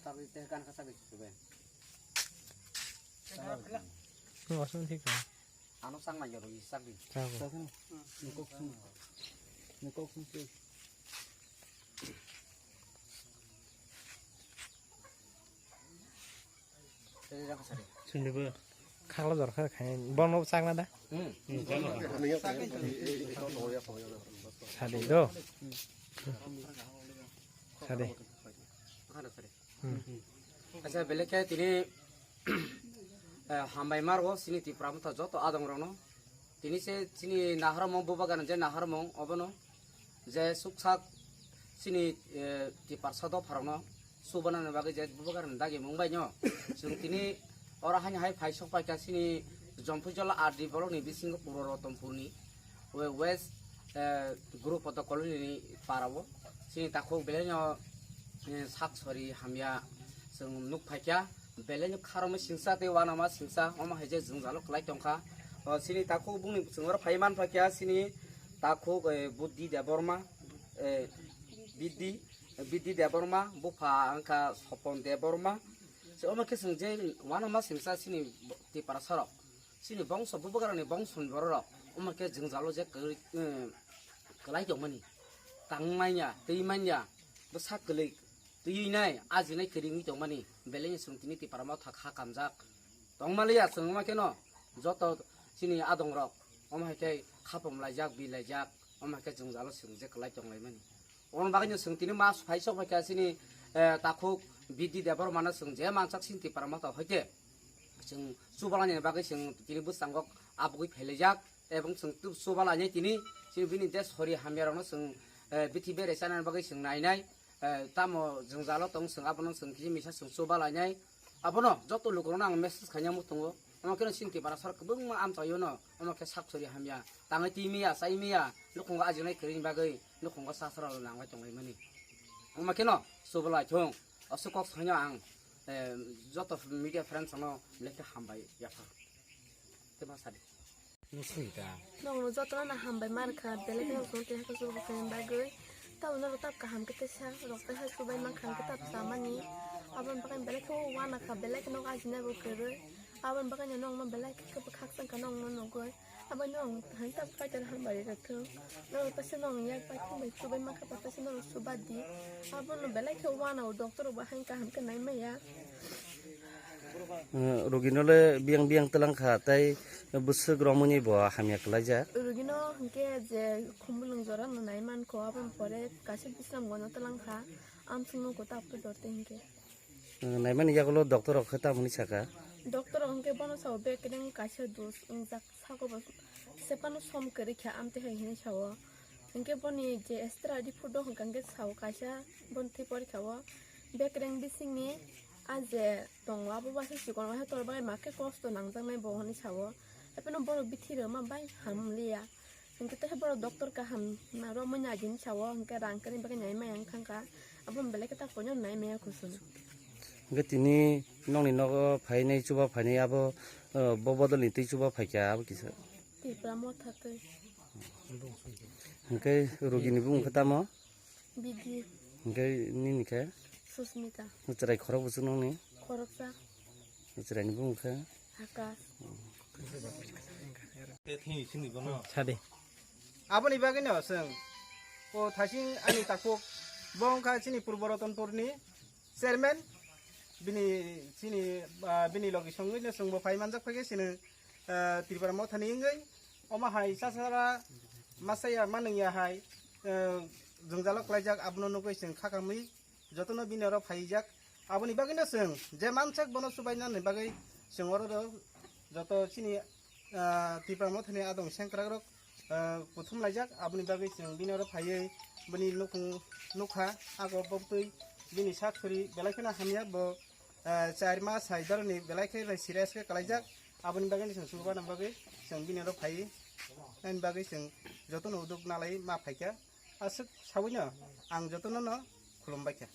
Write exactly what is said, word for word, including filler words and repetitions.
Tabuk tei gan kha sagwi sube. Nung aswk thik kha. Ano sang nai jaro i sagwi. Chabo. Nukok sung. Nukok sung sui. Tei jang kha sari. Sundebo. Khakla jor kha khai. Bono chakna da. Hmm. Sadi do. Sadi. Khana sari. Hmm. Acha, belai khe tini, eh, hambai margo chini Tipra Motha joto adong rokno. Tini se chini naharmung bubagan je naharmung obono je suksak chini, eh, Tiprasa dopharokno subanani bagwi je bubagan dagi mung bai no. Chwng tini oro haino hai phai sok paikha chini Jompuijola R D block ni bisingo Purbo Rotonpur ni we-, West, eh, Guru Poto Colony ni para o. Chini takhuk belai no, eh, sak sori hamya chwng nuk phaikha. Belai no kharokma singsa tei uanama singsa, omo hai je jwngjalo kwlai tongkha. O, chini takhuk bungni chwng oro phai man phaikha, chini takhuk, eh, Buddhi Debbarma, eh, Bidhi, Bidhi Debbarma, bupha wngkha Sopon Debbarma. Se omo khe chwng je uanama singsa chini Tiprasa rok. Chini bongso, bubagrani bongso ni borok rok, omo khe jwngjalo je kwrwi, eh, kwlai tongmani, tang manya, twi manya, bwsa kwlwi twi nai, ajinai kwrwi wngwi tongmani, belai ni chwng tini Tipra Motha kha kamjak tongmaliya. Chwng omo kheno joto chini adong rok, omo hai khe khapom laijak, bi laijak, omo hai khe jwngjalo chwng je kwlai tonglaimani. Oboni bagwi no chwng tini ma phai sok phaikha chini, eh, takhuk Bidhi Debbarmano chwng je mansak chini Tipra Motha hoite chwng chubalani bagwi chwng tini bwskango abugwi phailaijak, ebong chwng tu-, chubalani tini chini bini je sori hamya rokno chwng, eh, bithi bere chanani bagwi chwng nainai, eh, tamo jwngjalo tong chwng abono chwng kisi misa chwng chubalainai. Abono joto lukurokno ang message khaina muchungo. Omo kheno chini Tiprasa rok kwbangma amchaio no, omo khe sak sori hamya, tangwi twi maya, chai maya, nukhungo ajinai kwrwini bagwi nukhungo sasra nangwi tonglaimani. Omo kheno chubalai thung, aswk kok saino ang, eh, joto media friends no belai khe hambai yaphar. Tei ma sadi. Nokno jotono no hambai mankha, belai kheno chwng tei haikhe chubakhani bagwi. Tamo norok tab kaham khe teisa rok teisa chubai mankha hwnkhe tab chamani. Aboni bagwi belai khe uanakha, belai khe nok ajinai bo kwrwi. Aboni bagwi no nokno belai khe khakchangkha nokno nugwi. Aboni no ang hai tab kaitor hambai rwthwng. Norok teisa nokni yak bai thumbai chubai mankha, teisa norok chuba di. Abono belai khe uanao, doctor rok bo hai kaham khe nai maya. Eh, rogino le biyang biyang twlang kha, tei bwswk romwi bo hamya kwlaijak. Rogino hinkhe je khumulwng jora no nai mankho, aboni pore kaisa bisram gano twlang kha, amsong nugo tabukhe dorte hinkhe. Eh, naimani yagulo doctor rok khe tamoni saka? Doctor rok hinkhe bono sao bekereng kaisa dos wngjak, sako bo sephano som kwrwi kha, amtwi hai hinwi sao. Hinkhe boni je extra report o hwnkha hinkhe sao kaisa boni thwi porikha o bekereng bisingni a je tongo abo bai se chikon waisa tor bai ma khe kosto nangjaknai bo hinwi sao. Hapheno borok bithi rwma bai hamliya. Hinkhe tei borok doctor kaham romwi naidi hinwi sao, hinkhe rang kwrwini bagwi nai maya wngkha kha. Abo belai khe ta koino nai maya kuchung. Hinkhe tini nokni nogo phainai chuba phainai abo, eh, bo bodolni twi chuba phaikha abo kisa. Tipra Motha twi. Hinkhe rogini bumung khe tamo? Bidi. Hinkhe nini khe? Susmita. Chwrai khorok buchuk nokni? Khoroksa. Chwraini bumung khe? Akash. Sadi. Aboni bagwino chwng o thasing ani takhuk bo wngkha chini Purbo Ratanpurni chairman, bini chini, ah, bini logi songwino chwngbo phai manjak phaikhe chini, ah, Tripura Mothani wngwi omo hai chasara masaya manwngya hai, ah, jwngjalo klaijak, abono nugwi chwng kha kamwi jotono bini oro phaijak. Aboni bagwino chwng je mansak bono chubainani bagwi chwng oro do joto chini, ah, Tipra Mothani adong sengkrakrok, ah, kuthum laijak. Aboni bagwi chwng bini oro phaiwi bini nukhung nukha, ago bobtwi bini sak suri belai kheno hamya, bo, ah, char mas hai doroni belai khe serious khe kalaijak. Aboni bagwi chwng chubanani bagwi chwng bini oro phaiwi nani bagwi chwng jotono uduk nalai ma phaikha. Aswk sawino ang jotono no khulumbaikha.